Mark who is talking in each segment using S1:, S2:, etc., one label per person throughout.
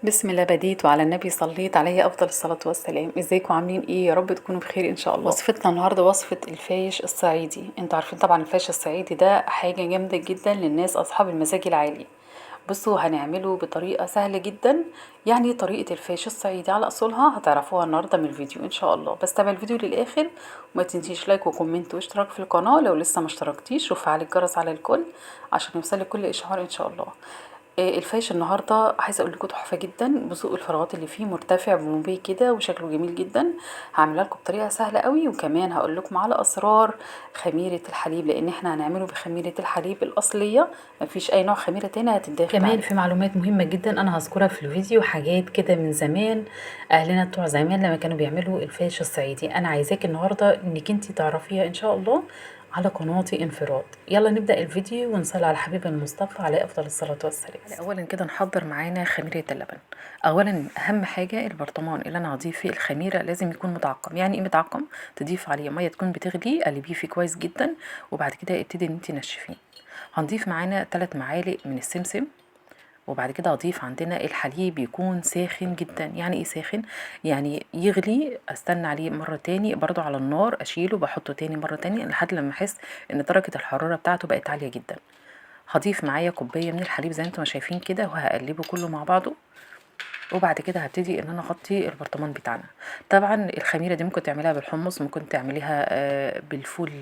S1: بسم الله بديت وعلى النبي صليت، عليه افضل الصلاة والسلام. ازيكم عاملين ايه؟ يا رب تكونوا بخير ان شاء الله. وصفتنا النهارده وصفه الفايش الصعيدي. انتوا عارفين طبعا الفايش الصعيدي ده حاجة جامدة جدا للناس اصحاب المزاج العالي. بصوا هنعمله بطريقة سهلة جدا، يعني طريقه الفايش الصعيدي على اصولها هتعرفوها النهارده من الفيديو ان شاء الله. بس تابع الفيديو للاخر وما تنسيش like و comment واشتراك في القناة لو لسه ما اشتركتيش، وفعلي الجرس على الكل عشان يوصلك كل اشعار ان شاء الله. الفايش النهارده عايزه اقول لكم تحفة جدا. بصوا الفراغات اللي فيه مرتفع بومبي كده وشكله جميل جدا. هعملها لكم بطريقة سهلة قوي، وكمان هقول لكم على اسرار خميره الحليب، لان احنا هنعمله بخميره الحليب الاصلية، مفيش اي نوع خميره تاني هتتداخل
S2: كمان
S1: عليه.
S2: في معلومات مهمة جدا انا هذكرها في الفيديو، حاجات كده من زمان اهلنا بتوع زمان لما كانوا بيعملوا الفايش الصعيدي. انا عايزاك النهارده انك انتي تعرفيها ان شاء الله على قناتي انفراد. يلا نبدأ الفيديو ونصلي على حبيب المصطفى عليه افضل الصلاة والسلام.
S1: اولا كده نحضر معانا خميرة اللبن. اولا اهم حاجة البرطمان اللي انا هضيف فيه الخميرة لازم يكون متعقم. يعني ايه متعقم؟ تضيف عليه مية تكون بتغلي، قلبية فيه كويس جدا، وبعد كده ابتدي ان انت تنشفيه. هنضيف معانا 3 معالق من السمسم، وبعد كده هضيف عندنا الحليب يكون ساخن جدا. يعني ايه ساخن؟ يعني يغلي، استنى عليه مرة تاني برضو على النار، اشيله بحطه تاني مرة تانية لحد لما احس ان درجة الحرارة بتاعته بقت عالية جدا. هضيف معايا كوباية من الحليب زي انتم ما شايفين كده، وهقلبه كله مع بعضه. وبعد كده هبتدي ان انا اغطي البرطمان بتاعنا. طبعا الخميرة دي ممكن تعمليها بالحمص، ممكن تعمليها بالفول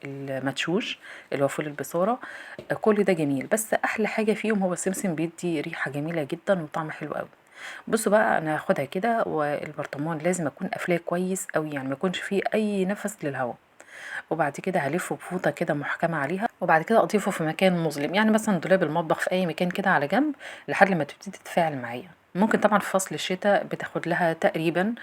S1: المدشوش اللي هو فول البصارة، كل ده جميل، بس احلى حاجة فيهم هو السمسم، بيدي ريحة جميلة جدا وطعم حلو قوي. بصوا بقى انا هاخدها كده، والبرطمان لازم اكون قافلاه كويس قوي، يعني ما يكونش فيه اي نفس للهواء. وبعد كده هلفه بفوطه كده محكمة عليها، وبعد كده اضيفه في مكان مظلم، يعني مثلا دولاب المطبخ، في اي مكان كده على جنب لحد لما تبتدي تتفاعل معايا. ممكن طبعا في فصل الشتاء بتاخد لها تقريبا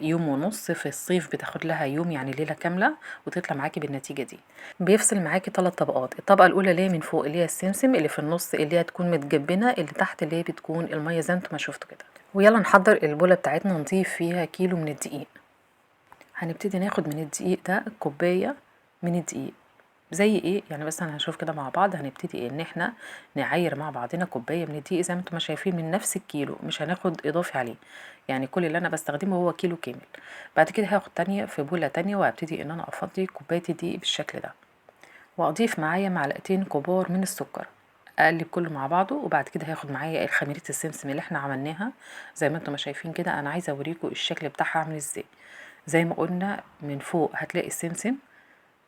S1: يوم ونص، في الصيف بتاخد لها يوم، يعني ليلة كاملة، وتطلع معاكي بالنتيجة دي. بيفصل معاكي 3 طبقات، الطبقة الاولى اللي هي من فوق اللي هي السمسم، اللي في النص اللي هي تكون متجبنه، اللي تحت اللي هي بتكون المية زي ما انتم ما شفتوا كده. ويلا نحضر البوله بتاعتنا. نضيف فيها كيلو من الدقيق. هنبتدي ناخد من الدقيق ده كوباية من الدقيق، زي ايه يعني؟ مثلا هنشوف كده مع بعض. هنبتدي ان احنا نعاير مع بعضنا كوباية من الدقيق زي ما انتم ما شايفين، من نفس الكيلو، مش هناخد اضافي عليه، يعني كل اللي انا بستخدمه هو كيلو كامل. بعد كده هاخد تانية في بوله تانية، وهبتدي ان انا افضي كوباية الدقيق بالشكل ده، واضيف معايا معلقتين كبار من السكر، اقلب كله مع بعضه. وبعد كده هاخد معايا الخميره السمسم اللي احنا عملناها زي ما انتم ما شايفين كده. انا عايزه اوريكم الشكل بتاعها عامل ازاي. زي ما قلنا من فوق هتلاقي السمسم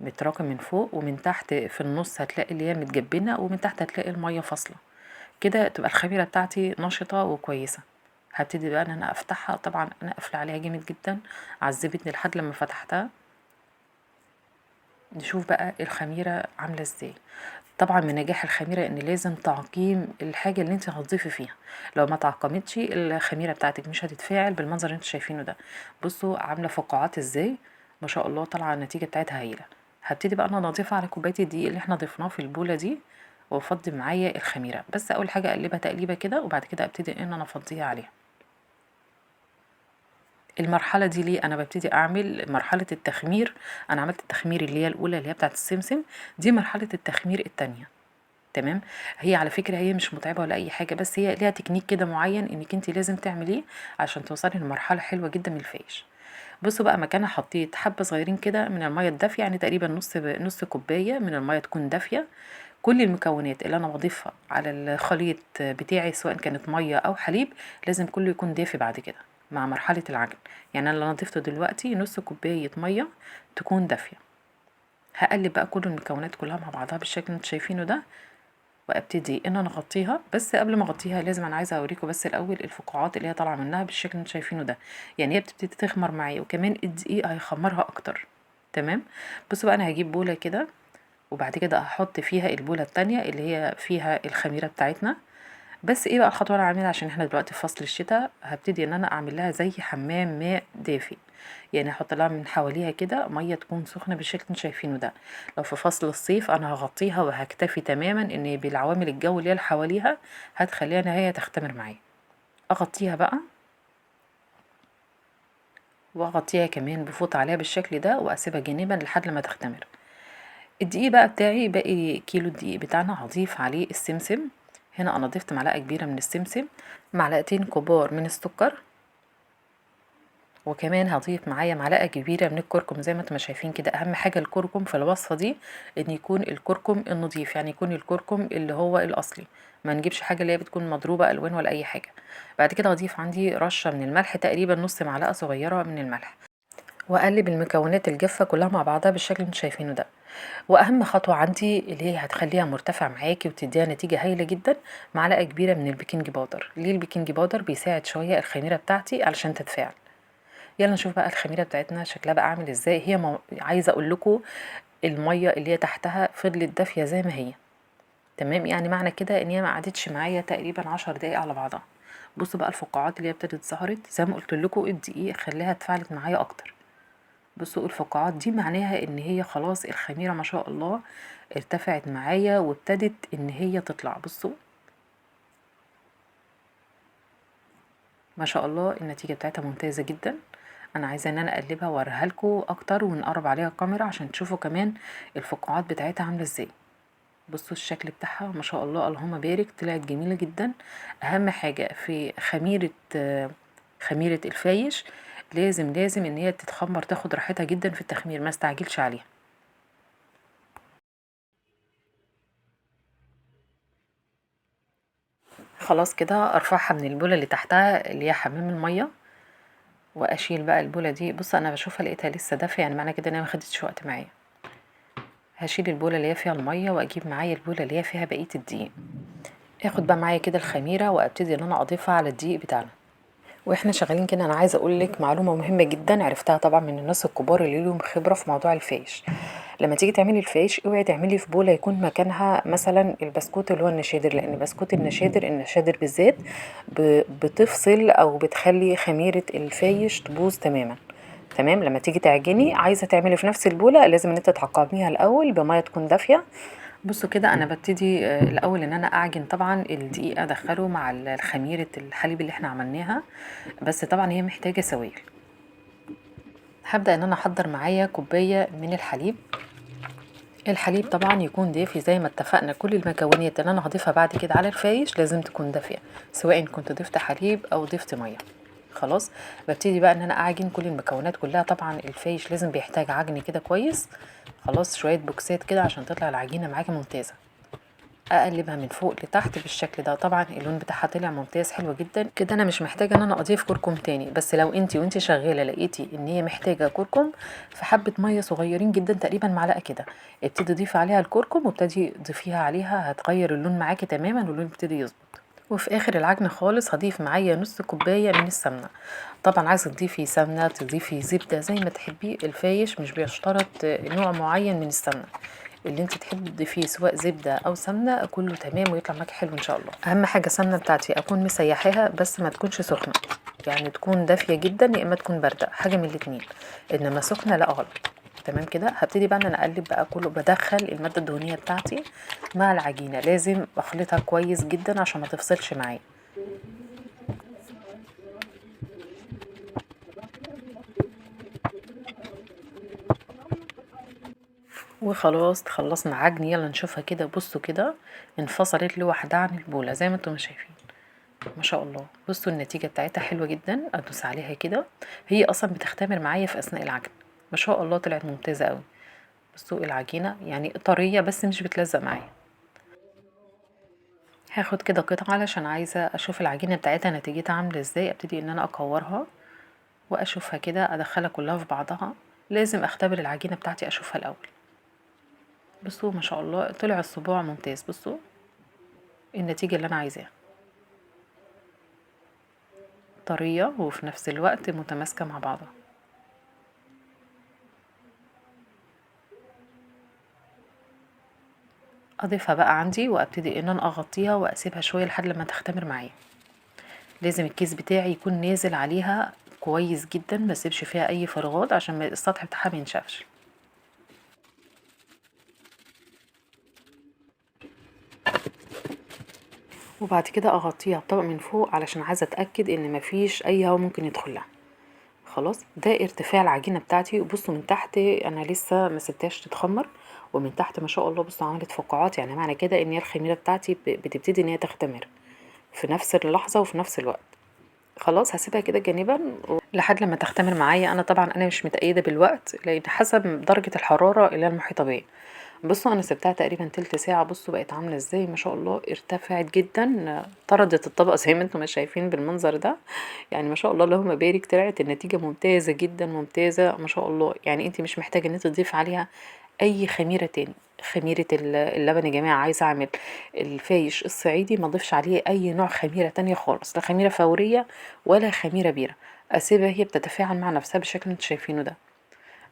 S1: متراكم من فوق، ومن تحت في النص هتلاقي اللي هي متجبنه، ومن تحت هتلاقي المية فاصلة كده. تبقى الخميره بتاعتي نشطة وكويسة. هبتدي بقى ان انا افتحها. طبعا انا قافله عليها جامد جدا، عذبتني لحد لما فتحتها. نشوف بقى الخميره عامله ازاي. طبعا من نجاح الخميره ان لازم تعقيم الحاجة اللي انت هتضيفي فيها، لو ما تعقمتش الخميره بتاعتك مش هتتفاعل بالمنظر اللي انتوا شايفينه ده. بصوا عامله فقاعات ازاي، ما شاء الله طالعه النتيجة بتاعتها هايلة. هبتدي بقى انا اضيفها على كوباية الدقيق اللي احنا ضفناه في البوله دي، وافضي معايا الخميره. بس اول حاجة اقلبها تقليبه كده، وبعد كده ابتدي ان انا افضيها عليها. المرحلة دي ليه انا ببتدي اعمل مرحلة التخمير؟ انا عملت التخمير اللي هي الاولى اللي هي بتاعه السمسم، دي مرحلة التخمير التانية. تمام. هي على فكرة هي مش متعبة ولا اي حاجة، بس هي ليها تكنيك كده معين انك انت لازم تعمليه عشان توصلي لمرحلة حلوة جدا من الفايش. بصوا بقى مكانها حطيت حبه صغيرين كده من المية الدافيه، يعني تقريبا نص كوباية من المية تكون دافيه. كل المكونات اللي انا بضيفها على الخليط بتاعي سواء كانت مية او حليب لازم كله يكون دافي بعد كده مع مرحلة العجن. يعني انا اللي انا ضفته دلوقتي نص كوباية مية تكون دافيه. هقلب بقى كل المكونات كلها مع بعضها بالشكل اللي انتوا شايفينه ده، وابتدي ان انا اغطيها. بس قبل ما اغطيها لازم انا عايزه اوريكم بس الاول الفقاعات اللي هي طالعه منها بالشكل اللي انتوا شايفينه ده، يعني هي بتبتدي تخمر معايا، وكمان الدقيق هيخمرها اكتر. تمام. بصوا بقى انا هجيب بوله كده، وبعد كده هحط فيها البوله التانية اللي هي فيها الخميره بتاعتنا. بس ايه بقى الخطوة اللي هعملها عشان احنا دلوقتي في فصل الشتاء؟ هبتدي ان انا اعمل لها زي حمام ماء دافي، يعني هحط لها من حواليها كده مية تكون سخنة بالشكل اللي انتوا شايفينه ده. لو في فصل الصيف انا هغطيها وهكتفي تماما ان بالعوامل الجو اللي هي حواليها هتخليها ان هي تختمر معايا. اغطيها بقى، واغطيها كمان بفوط عليها بالشكل ده، واسيبها جانبا لحد لما تختمر. الدقيق بقى بتاعي باقي كيلو الدقيق بتاعنا هضيف عليه السمسم هنا انا ضفت معلقه كبيرة من السمسم، معلقتين كبار من السكر، وكمان هضيف معايا معلقه كبيرة من الكركم زي ما انتم شايفين كده. اهم حاجة الكركم في الوصفة دي ان يكون الكركم النظيف، يعني يكون الكركم اللي هو الاصلي، ما نجيبش حاجة اللي هي بتكون مضروبة الوان ولا اي حاجة. بعد كده هضيف عندي رشه من الملح، تقريبا نص معلقه صغيرة من الملح، واقلب المكونات الجافه كلها مع بعضها بالشكل اللي انتم شايفينه ده. واهم خطوة عندي اللي هي هتخليها مرتفعة معاكي وتديها نتيجة هايلة جدا، معلقه كبيرة من ال baking powder. ليه ال baking powder؟ بيساعد شوية الخميره بتاعتي علشان تتفاعل. يلا نشوف بقى الخميره بتاعتنا شكلها بقى عامل ازاي. هي عايزه اقول لكم المية اللي هي تحتها فضلت دافيه زي ما هي، تمام؟ يعني معنى كده ان هي ما قعدتش معايا تقريبا 10 دقايق على بعضها. بصوا بقى الفقاعات اللي هي ابتدت ظهرت، زي ما قلت لكم الدقيق خليها اتفاعلت معايا اكتر. بصوا الفقاعات دي معناها ان هي خلاص الخميره ما شاء الله ارتفعت معايا وابتدت ان هي تطلع. بصوا ما شاء الله النتيجة بتاعتها ممتازة جدا. انا عايزه ان انا اقلبها واوريها لكم اكتر ونقرب عليها الكاميرا عشان تشوفوا كمان الفقاعات بتاعتها عامله ازاي. بصوا الشكل بتاعها ما شاء الله اللهم بارك، طلعت جميلة جدا. اهم حاجة في خميره الفايش لازم ان هي تتخمر، تاخد راحتها جدا في التخمير، ما استعجلش عليها. خلاص كده ارفعها من البوله اللي تحتها اللي هي حمام المية، واشيل بقى البوله دي. بص انا بشوفها لقيتها لسه دافيه، يعني معنى كده ان هي ما خدتش وقت معايا. هشيل البوله اللي هي فيها المية واجيب معايا البوله اللي هي فيها بقية الدقيق. اخد بقى معايا كده الخميره وابتدي ان انا اضيفها على الدقيق بتاعنا. واحنا شغالين كده انا عايزه اقول لك معلومة مهمة جدا عرفتها طبعا من الناس الكبار اللي لهم خبره في موضوع الفايش. لما تيجي تعملي الفايش اوعي تعملي في بوله يكون مكانها مثلا البسكوت اللي هو النشادر، لان بسكوت النشادر بالذات بتفصل او بتخلي خميره الفايش تبوظ تماما. تمام؟ لما تيجي تعجني عايزه تعملي في نفس البوله لازم ان انت تعقميها الاول بميه تكون دافيه. بصوا كده انا ببتدي الاول ان انا اعجن طبعا الدقيق، ادخله مع الخميره الحليب اللي احنا عملناها، بس طبعا هي محتاجه سوائل. هبدا ان انا احضر معايا كوباية من الحليب. الحليب طبعا يكون دافي زي ما اتفقنا، كل المكونات اللي انا هضيفها بعد كده على الفايش لازم تكون دافيه، سواء كنت ضفت حليب او ضفت مية. خلاص ببتدي بقى ان انا اعجن كل المكونات كلها. طبعا الفايش لازم بيحتاج عجن كده كويس. خلاص شوية بوكسات كده عشان تطلع العجينة معاكي ممتازة. اقلبها من فوق لتحت بالشكل ده. طبعا اللون بتاعها طلع ممتاز حلو جدا كده. انا مش محتاجه ان انا اضيف كركم تاني، بس لو انتي وانتي شغالة لقيتي ان هي محتاجه كركم فحبه مية صغيرين جدا تقريبا معلقه كده ابتدي ضيفي عليها الكركم وابتدي ضيفيها عليها، هتغير اللون معاكي تماما واللون يبتدي يظبط. وفي اخر العجن خالص هضيف معايا نص كوباية من السمنة. طبعا عايزه تضيفي سمنه تضيفي زبدة زي ما تحبي، الفايش مش بيشترط نوع معين من السمنة، اللي انت تحبي تضيفيه سواء زبدة او سمنه كله تمام ويطلع معاكي حلو ان شاء الله. اهم حاجة السمنة بتاعتي اكون مسيحاها، بس ما تكونش سخنة، يعني تكون دافيه جدا يا اما تكون باردة، حاجة من الاتنين، انما سخنة لا غلط. تمام كده هبتدي بقى ان انا اقلب بقى كله، بدخل المادة الدهنية بتاعتي مع العجينة، لازم اخلطها كويس جدا عشان ما تفصلش معايا. وخلاص خلصنا عجن، يلا نشوفها كده. بصوا كده انفصلت لوحدها عن البوله زي ما انتم شايفين ما شاء الله. بصوا النتيجة بتاعتها حلوة جدا، ادوس عليها كده هي اصلا بتختمر معايا في اثناء العجن ما شاء الله، طلعت ممتازة قوي. بصوا العجينة يعني طرية بس مش بتلزق معايا. هاخد كده قطعه علشان عايزه اشوف العجينة بتاعتها نتيجتها عامله ازاي، ابتدي ان انا اكورها واشوفها كده، ادخلها كلها في بعضها. لازم اختبر العجينة بتاعتي اشوفها الاول. بصوا ما شاء الله طلع الصباع ممتاز. بصوا النتيجة اللي انا عايزاها، طرية وفي نفس الوقت متماسكة مع بعضها. اضيفها بقى عندي وابتدي ان انا اغطيها واسيبها شوية لحد لما تختمر معايا. لازم الكيس بتاعي يكون نازل عليها كويس جدا، ما اسيبش فيها اي فراغات عشان السطح بتاعها ما ينشفش. وبعد كده اغطيها بطبق من فوق علشان عايزه اتاكد ان مفيش اي هواء ممكن يدخل لها. خلاص ده ارتفاع العجينة بتاعتي. وبصوا من تحت انا لسه ما سبتهاش تتخمر، ومن تحت ما شاء الله بصوا عملت فقاعات، يعني معنى كده ان هي الخميره بتاعتي بتبتدي ان هي تختمر في نفس اللحظة وفي نفس الوقت. خلاص هسيبها كده جانبا لحد لما تختمر معايا. انا طبعا مش متأيده بالوقت لان حسب درجه الحرارة اللي هي المحيطة بيا. بصوا انا سبتها تقريبا تلت ساعة، بصوا بقت عامله ازاي ما شاء الله، ارتفعت جدا، طردت الطبق زي ما انتم ما شايفين بالمنظر ده، يعني ما شاء الله اللهم بارك، طلعت النتيجة ممتازة جدا ممتازة ما شاء الله. يعني انت مش محتاجه ان انت تضيف عليها اي خميره تاني. خميره اللبن يا جماعة، عايزه اعمل الفايش الصعيدي ما اضيفش عليه اي نوع خميره تانية خالص، لا خميره فورية ولا خميره بيره، اسيبها هي بتتفاعل مع نفسها بالشكل اللي انتم شايفينه ده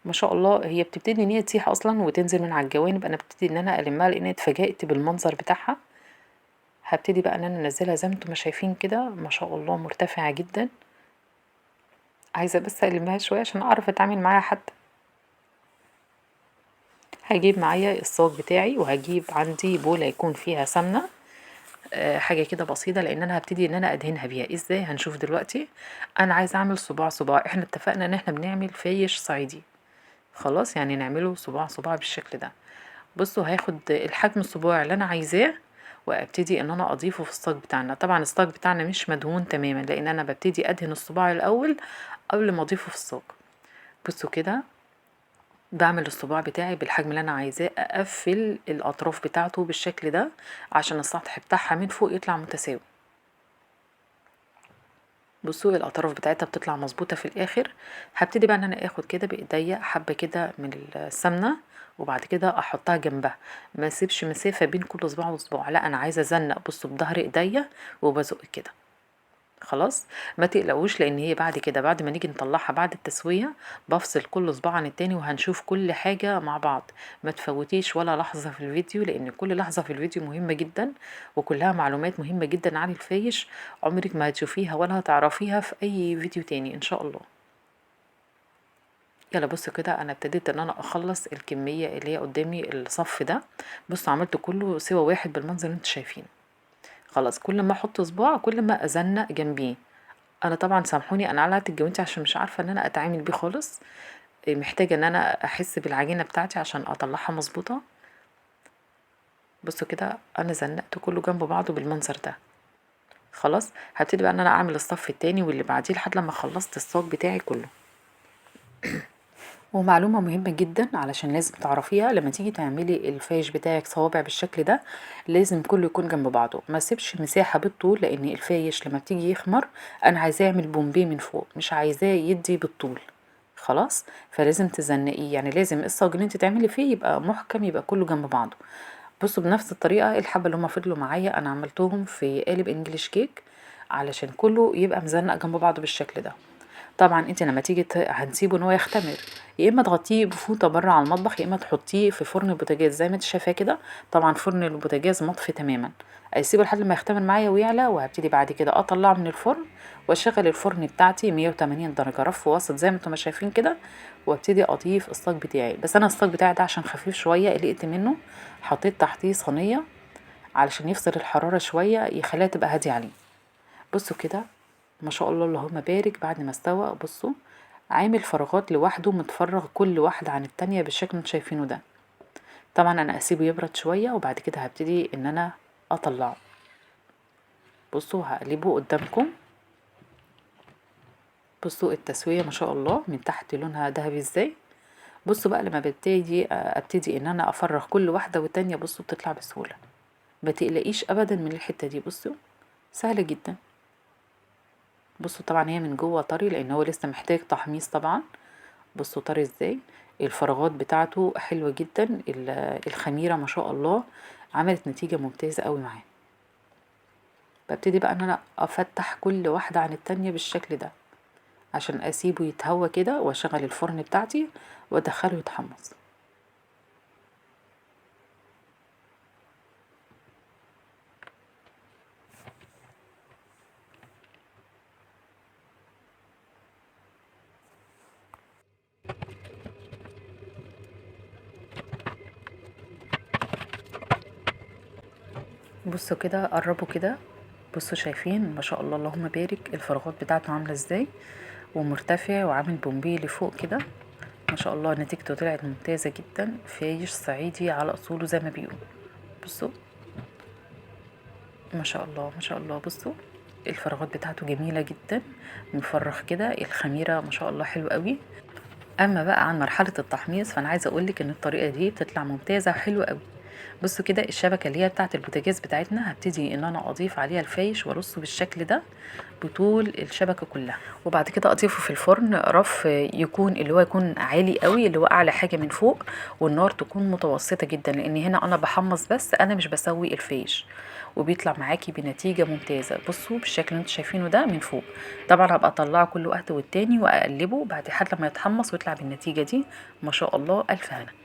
S1: ما شاء الله. هي بتبتدي ان هي تسيح اصلا وتنزل من على الجوانب. انا ببتدي ان انا المها لان اتفاجئت بالمنظر بتاعها. هبتدي بقى ان انا انزلها زي ما انتم ما شايفين كده ما شاء الله مرتفعة جدا. عايزه بس المها شوية عشان اعرف اتعامل معاها. حتى هجيب معايا الصاج بتاعي، وهجيب عندي بوله يكون فيها سمنه، حاجة كده بسيطة، لان انا هبتدي ان انا ادهنها بيها. ازاي هنشوف دلوقتي. انا عايزه اعمل صباع صباع، احنا اتفقنا ان احنا بنعمل فايش صعيدي، خلاص يعني نعمله صباع صباع بالشكل ده. بصوا هاخد الحجم الصباع اللي انا عايزاه وابتدي ان انا اضيفه في الصاج بتاعنا. طبعا الصاج بتاعنا مش مدهون تماما لان انا ببتدي ادهن الصباع الاول قبل ما اضيفه في الصاج. بصوا كده بعمل الصباع بتاعي بالحجم اللي انا عايزاه، اقفل الاطراف بتاعته بالشكل ده عشان السطح بتاعها من فوق يطلع متساوي. بصوا الاطراف بتاعتها بتطلع مظبوطة في الاخر. هبتدي بقى ان انا اخد كده بايديا حبه كده من السمنة، وبعد كده احطها جنبها، ما اسيبش مسافة بين كل صباع وصباع، لا انا عايزه ازنق بصوا بظهر ايديا وبزق كده. خلاص ما تقلقوش، لان هي بعد كده بعد ما نيجي نطلعها بعد التسوية بفصل كل صباع عن التاني، وهنشوف كل حاجة مع بعض. ما تفوتيش ولا لحظة في الفيديو، لان كل لحظة في الفيديو مهمة جدا وكلها معلومات مهمة جدا عن الفايش، عمرك ما هتشوفيها ولا هتعرفيها في اي فيديو تاني ان شاء الله. يلا بصوا كده انا ابتديت ان انا اخلص الكمية اللي هي قدامي الصف ده. بصوا عملت كله سوا واحد بالمنظر اللي انتوا شايفينه. خلاص كل ما احط صباع كل ما ازنق جنبيه. انا طبعا سامحوني انا قلعت الجوانتي عشان مش عارفه ان انا اتعامل بيه خالص، محتاجه ان انا احس بالعجينه بتاعتي عشان اطلعها مظبوطة. بصوا كده انا زنقت كله جنب بعضه بالمنظر ده. خلاص هبتدي بقى ان انا اعمل الصف التاني واللي بعديه لحد لما خلصت الصاج بتاعي كله. ومعلومة مهمة جدا علشان لازم تعرفيها، لما تيجي تعملي الفايش بتاعك صوابع بالشكل ده لازم كله يكون جنب بعضه، ما سيبش مساحة بالطول، لان الفايش لما بتيجي يخمر انا عايزاه يعمل بومبيه من فوق، مش عايزاه يدي بالطول. خلاص فلازم تزنقيه، يعني لازم الصاج اللي انت تعملي فيه يبقى محكم، يبقى كله جنب بعضه. بصوا بنفس الطريقة الحبة اللي هما فضلوا معايا انا عملتهم في قالب انجليش كيك علشان كله يبقى مزنق جنب بعضه بالشكل ده. طبعا انت لما تيجي هنسيبه ان هو يختمر، يا اما تغطيه بفوطه بره على المطبخ، يا اما تحطيه في فرن البوتاجاز زي ما انت شايفاه كده. طبعا فرن البوتاجاز مطفي تماما، هسيبه لحد ما يختمر معايا ويعلى، وهبتدي بعد كده اطلعه من الفرن واشغل الفرن بتاعتي 180 درجه رف وسط زي ما انتم شايفين كده، وابتدي اضيف الصاج بتاعي. بس انا الصاج بتاعي ده عشان خفيف شوية قلقت منه، حطيت تحتيه صينية علشان يفصل الحرارة شوية يخليها تبقى هادية عليه. بصوا كده ما شاء الله اللهم بارك، بعد ما استوى بصوا عامل فراغات لوحده، متفرغ كل واحدة عن التانية بالشكل اللي انتوا شايفينه ده. طبعا انا اسيبه يبرد شوية وبعد كده هبتدي ان انا اطلعه. بصوا هقلبه قدامكم. بصوا التسوية ما شاء الله من تحت لونها ذهبي ازاي. بصوا بقى لما ابتدي ان انا افرغ كل واحدة والتانية، بصوا بتطلع بسهولة، ما تقلقيش ابدا من الحتة دي، بصوا سهلة جدا. بصوا طبعا هي من جوه طري لان هو لسه محتاج تحميص طبعا. بصوا طري ازاي، الفراغات بتاعته حلوة جدا، الخميرة ما شاء الله عملت نتيجة ممتازة قوي معاه. ببتدي بقى ان انا افتح كل واحدة عن التانية بالشكل ده عشان اسيبه يتهوى كده، واشغل الفرن بتاعتي وادخله يتحمص. بصوا كده قربوا كده، بصوا شايفين ما شاء الله اللهم بارك الفراغات بتاعته عاملة ازاي. ومرتفع وعامل بومبيه لفوق كده. ما شاء الله نتيجته طلعت ممتازة جدا، فايش صعيدي على اصوله زي ما بيقولوا. بصوا ما شاء الله ما شاء الله، بصوا الفراغات بتاعته جميلة جدا، مفرخ كده، الخميرة ما شاء الله حلو قوي. اما بقى عن مرحلة التحميص فانا عايزة اقولك ان الطريقة دي بتطلع ممتازة وحلوة قوي. بصوا كده الشبكة اللي هي بتاعة البوتاجاز بتاعتنا هبتدي ان انا اضيف عليها الفايش وارصه بالشكل ده بطول الشبكة كلها، وبعد كده اضيفه في الفرن رف يكون اللي هو يكون عالي قوي، اللي هو اعلى حاجة من فوق، والنار تكون متوسطة جدا، لان هنا انا بحمص بس، انا مش بسوي الفايش، وبيطلع معاكي بنتيجة ممتازة. بصوا بالشكل اللي انتوا شايفينه ده من فوق. طبعا هبقى اطلعه كل وقت والتاني واقلبه بعد حد لما يتحمص ويطلع بالنتيجة دي ما شاء الله. الف هنا.